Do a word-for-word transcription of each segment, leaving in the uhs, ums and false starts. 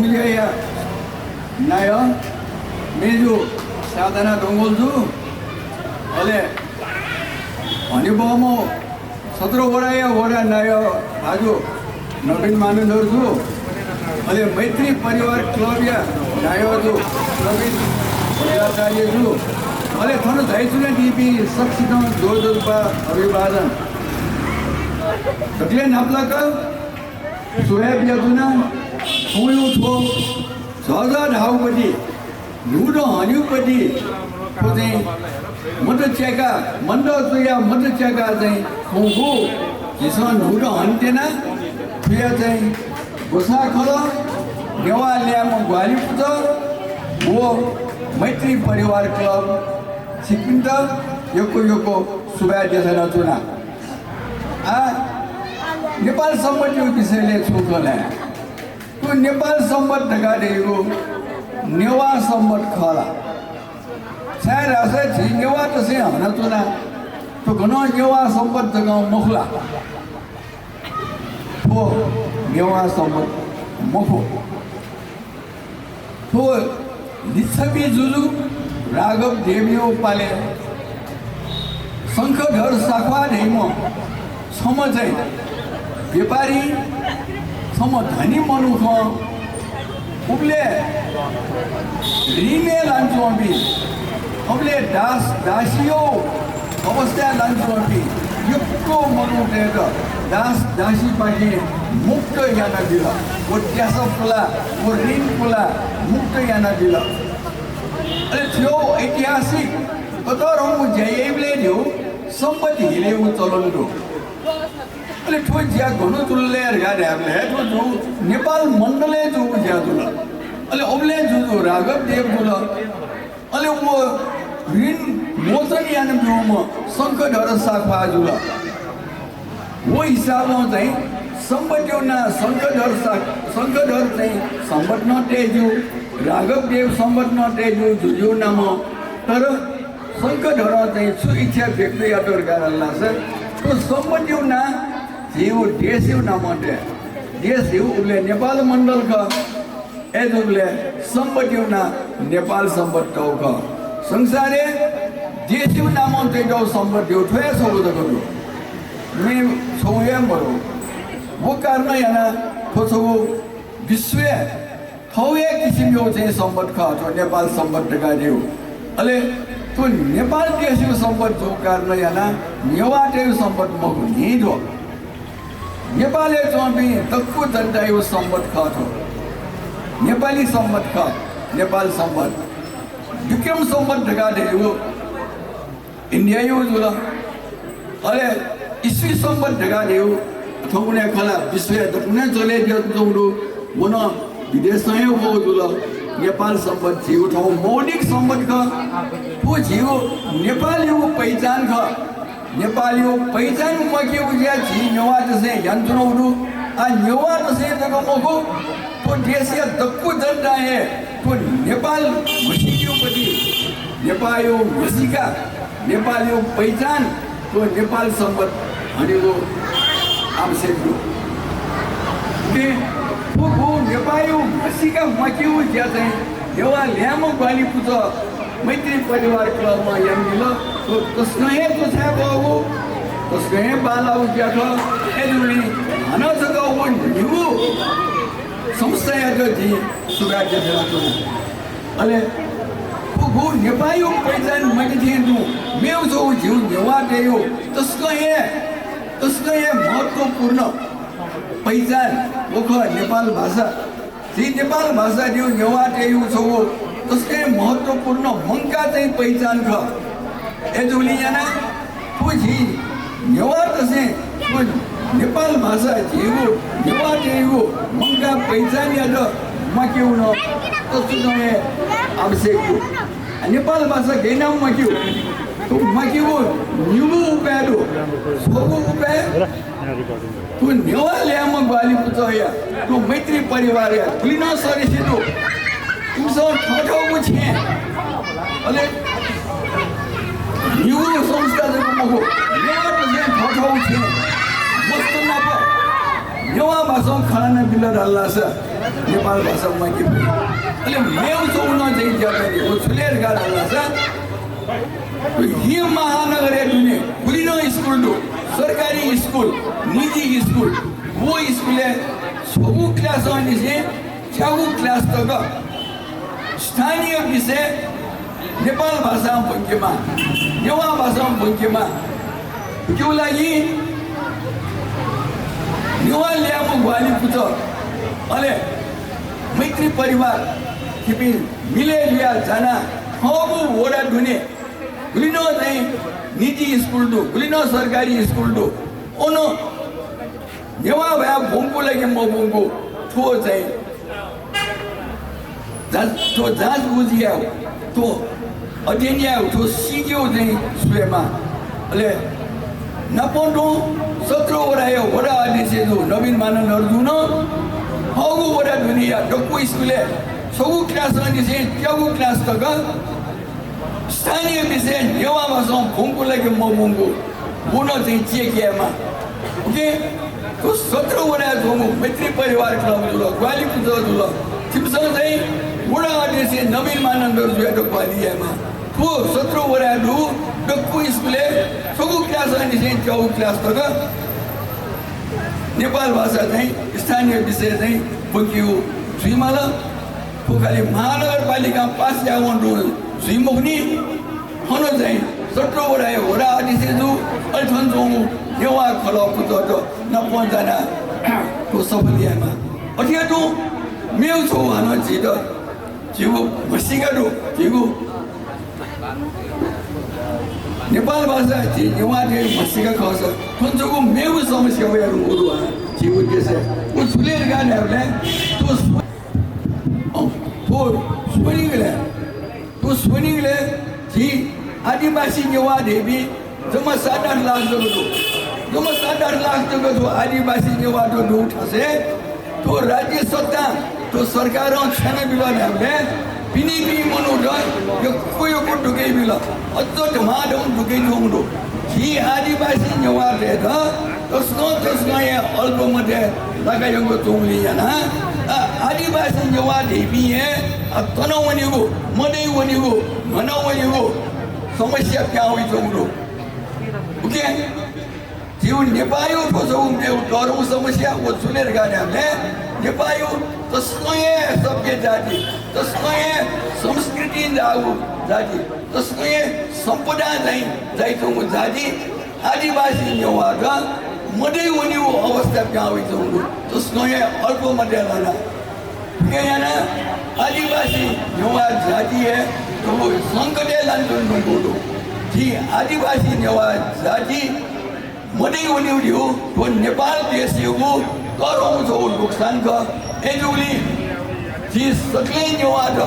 या नायः मेजु साधना डंगोल जु, अले हनेबहःम्ह सत्र वडाया वडा नायः भाजु नवीन मानन्धर जु, अले मैत्री परिवार क्लबया नायः जु नवीन भट्टाचार्य जु, अले थन झायाच्वनादीपिं सकसितं ज्वजलपा अभिवादन। दकलय् न्हापालाक सुभाय् बियाच्वना। थौंया थ्व झःझः धाःगुपति, न्हूदँ हनीगुपति, थ्व चाहिँ मत च्याका, मन्दः जुयाः मत च्याका चाहिँ थौंगु झीसं न्हूदँ हनेत्यना। थुया चाहिँ ग्वसाः खलः नेवाः ल्याय्म्ह ग्वाहालि पुचः व मैत्री परिवार क्लब छिकपिन्त यक्व यक्व सुभाय् देछानाच्वना। आ, नेपाल संवत्‌या विषयलय् छुं खँ ल्हाये। थ्व नेपाल संवत् धकाः धइगु नेवाः संवत् खः ला? छाय्‌धाःसा झी नेवाःतय्सं हनाच्वना, थ्व गनं नेवाः संवत् जकं मखु ला? थ्व नेवाः संवत् मखु। थ्व लिच्छवि जुजु राघव देवया पालय् शंखधर साख्वाः धइम्ह छम्ह चाहिँ व्यापारी, छम्ह धनी मनू खः। उबलय् ऋणय् लानाच्वंपिं, उबलय् दास दासीया अवस्थाय् लानाच्वंपिं यक्व मनूतय्त दास दासीपाखें मुक्त यानाबिल। व त्यासा पुलाः, व ऋण पुलाः मुक्त यानाबिल। अले थ्व ऐतिहासिक ततःधंगु ज्या याइबलय् धइगु संवत् हिलेगु चलन दु। अले थ्व ज्या गन जुल ले धकाः धायेबलय् थ्व जूगु नेपाल मण्डलय् जूगु ज्या जुल। अले उबलय् जूगु राघव देव जुल। अले व ऋण मोचन यानाब्यूम्ह शंखधर साख्वाः जुल। व हिसाबं चाहिँ संवत्‌या नां शंखधर सा-, शंखधर चाहिँ संवत् नं तये ज्यू, राघव देव संवत् नं तये ज्यू, जुजुया नामं। तर शंखधरं चाहिँ छु इच्छा व्यक्त यात धकाः धाःसा, थ्व संवत्‌या नां झीगु देशया नामं तये। देश धइगु उबलय् नेपाल मण्डल खः। अय्‌जूगुलिं संवत्‌या नां नेपाल संवत् तःगु खः। संसारय् देशया नामं तयातःगु संवत् धइगु थ्व हे छगू जक दु। मेगु छगू हे मदु। व कारणं यानाः थ्व छगू विश्वय् थःगु हे किसिमया चाहिँ संवत् खः, थ्व नेपाल संवत् धकाः धइगु। अले थ्व नेपाल देशया संवत् जूगु कारणं यानाः नेवाःतय्गु संवत् मखु, न्हिं दु। नेपालय् च्वंपिं दक्व जनताया संवत् खः थ्व। नेपाली संवत् खः, नेपाल संवत्। विक्रम संवत् धकाः धइगु इन्डियाया जुल। अले इस्वी संवत् धकाः धइगु थौंकन्हय् खला विश्वय् दक्वं नं चले जुयाच्वंगु दु। व नं विदेशं हे वःगु जुल। नेपाल संवत् झीगु थौं मौलिक संवत् खः। थ्व झीगु नेपालयागु पहिचान खः। नेपालयागु पहिचान म्वाकेगु ज्या झी नेवाःतय्सं यानाच्वनागु दु। आ, नेवाःतय्सं जक मखु, थ्व देशया दक्व जनतां हे थ्व नेपाल म्हसीकेगुपति, नेपालयागु म्हसीका, नेपालयागु पहिचान, थ्व नेपाल संवत् हनेगु आवश्यक दु। उकिं थ्व गु नेपालयागु म्हसीका म्वाकेगु ज्या चाहिँ नेवाः ल्याय्म्ह ग्वाहालि पुचः मैत्री परिवार क्लबं यानाबिल। थ्व तसकं हे च्वछाय् बहःगु, तसकं हे बांलाःगु ज्या खः। अय्‌जूगुलिं हानं छकः व न्हूगु संस्थायात जिं सुभाय् देछानाच्वना। अले थ्व गु नेपालयागु पहिचान म्वाके थें तुं मेगु छगू झीगु नेवाःतय्गु तसकं हे, तसकं हे महत्त्वपूर्ण पहिचान व खः नेपाल भाषा। झी नेपाल भाषा धइगु नेवाःतय्गु छगू तसकं हे महत्त्वपूर्ण मंकाः चाहिँ पहिचान खः। अय्‌जूगुलिं यानाः थ्व झी नेवाःतय्सं थ्व नेपाल भाषा झीगु नेवाःतय्गु मंकाः पहिचानयात म्वाकेगु नं तसकं हे आवश्यक दु। नेपाल भाषा गय् यानाः म्वाकेगु? थ्व म्वाकेगु निगू उपाय दु। छगू उपाय थ्व नेवाः ल्याय्म्ह ग्वाहालि पुचःया, थ्व मैत्री परिवारया गुलि नं सदस्य दु। इमिसं थःथःगु छेँ, अले निगू संस्था जक मखु, नेवाःतय्सं थःथःगु छेँ मस्त नाप नेवाः भाषां खँ ल्हानाबिल धाःसा नेपाल भाषा म्वाके फइ। अले मेगु छगू नं चाहिँ ज्या दनि। व छु ले धकाः धाःसा, व हि महानगरया दुने गुलि नं स्कुल दु, सरकारी स्कुल, निजी स्कुल। व स्कुलय् छगू क्लासंनिसें च्यागू क्लास तक स्थानीय विषय नेपाल भाषां ब्वंकेमाः, नेवाः भाषां ब्वंकेमाः। उकिया लागि नेवाः ल्याय्म्ह ग्वाहालि पुचः, अले मैत्री परिवार, थुपिं मिले जुयाः जानाः थःगु वडा दुने गुलि नं चाहिँ निजी स्कुल दु, गुलि नं सरकारी स्कुल दु। अन नेवाः भाय् ब्वंकू ला कि मब्वंकू, थ्व चाहिँ जाँच, थ्व जाँचबुझ यायेगु, थ्व अध्ययन यायेगु, थ्व सीकेगु चाहिँ स्वयेमाः। अले नापं तुं सत्र वडाया वडा अध्यक्ष जु नवीन मानन्धर जुं नं थःगु वडा दुनेया दक्व स्कुलय् छगू क्लासंनिसें च्यागू क्लास तक स्थानीय विषय नेवाः भाषां ब्वंकू ला कि मब्वंकू, व नं चाहिँ check यायेमाः। OK, थ्व सत्र वडाय् च्वंगु मैत्री परिवार क्लब जुल, ग्वाहालि पुचः जुल, थुमिसं चाहिँ वडा अध्यक्ष नवीन मानन्धर जुयात ग्वाहालि यायेमाः। थ्व सत्र वडाय् दुगु दक्व स्कुलय् छगू क्लासंनिसें च्यागू क्लास तक नेपाल भाषा चाहिँ स्थानीय विषय चाहिँ ब्वंकेगु जुइमाल। थ्व खालि महानगरपालिकां पास याःवं तुं जुइ मखुनि। थन चाहिँ सत्र वडाया वडा अध्यक्ष जु, अले थन च्वंगु नेवाः खलः पुचःत नापं जानाः थ्व सफल यायेमाः। अथे तुं मेगु छगू हानं झीत, झीगु म्हसीका दु, झीगु नेपाल भाषा झी नेवाःतय् म्हसीका खःसा थन छगू मेगु समस्या वयाच्वंगु दु आ, झीगु देशय्। व छु ले धकाः धायेबलय् थ्व स्व-, अँ, थ्व स्वनिगलय्, थ्व स्वनिगलय् झी आदिवासी नेवाः धइपिं जम्मा सात आठ लाख जक दु। जम्मा सात आठ लाख जक थ्व आदिवासी नेवाःत दुगु थासय् थ्व राज्य सत्तां, थ्व सरकारं छ्यानाबिल धायेबलय् पिनेपिं मनूत यक्व यक्व दुकय् बिल, अझ धमाधम दुकय् च्वंगु दु। झी आदिवासी नेवाःतय्त तसकं तसकं हे अल्प मते लाका यंक च्वंगुलिं यानाः, आ, आदिवासी नेवाः धइपिं हे, आ, तन वनेगु, मदय् वनेगु, न्हना वनेगु समस्या पिहां वइच्वंगु दु। OK, झीगु नेपाःया थ्व छगू मेगु तःधंगु समस्या व छु ले धकाः धायेबलय् नेपाःया तसकं हे सभ्य जाति, तसकं हे संस्कृतिं जाःगु जाति, तसकं हे सम्पदां चाहिँ जाइच्वंगु जाति आदिवासी नेवाःत मदय् वनेगु अवस्था पिहां वइच्वंगु दु। तसकं हे अल्प मते लानाः थुकिं यानाः आदिवासी नेवाः जाति हे थुगु संकटय् लानाच्वने धुंकूगु दु। झी आदिवासी नेवाः जाति मदय् वनेगु धइगु थ्व नेपाल देशयागु तःधंगु छगू नोक्सान खः। अय्जूगुलिं झी सकलें नेवाःत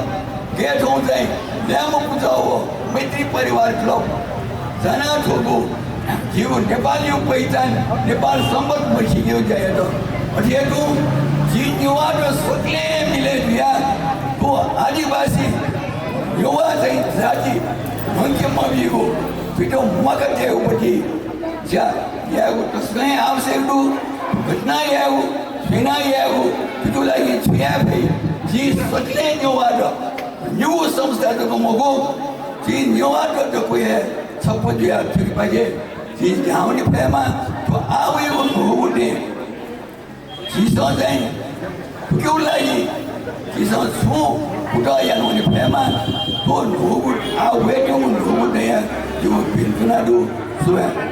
गय् थौं चाहिँ ल्याय्म्ह पुचः व मैत्री परिवार क्लब जानाः थ्वगु झीगु नेपालया पहिचान, नेपाल संवत् म्हसीकेगु ज्या यात। अथे हे तुं झी नेवाःत सकलें मिलय् जुयाः थ्व आदिवासी नेवाः चाहिँ जाति न्ह्यंके मबीगु, थुइत म्वाका तयेगु पति ज्या यायेगु तसकं हे आवश्यक दु। घटना यायेगु, स्वयाः यायेगु, थुकिया लागि छु याये फइ? झी सकलें नेवाःत निगू संस्था जक मखु, झी नेवाःत दक्व हे छप्पँ जुयाः थुकिपाखे झी न्ह्यावने फयेमा। थ्व आः वइगु न्हूगु दँय् झीसं चाहिँ थुकिया लागि झीसं छुं कुतः यानावने फयेमा। थ्व न्हूगु, आः वयेत्यंगु न्हूगु दँय् जिगु भिंतुना दु। सुभाय्।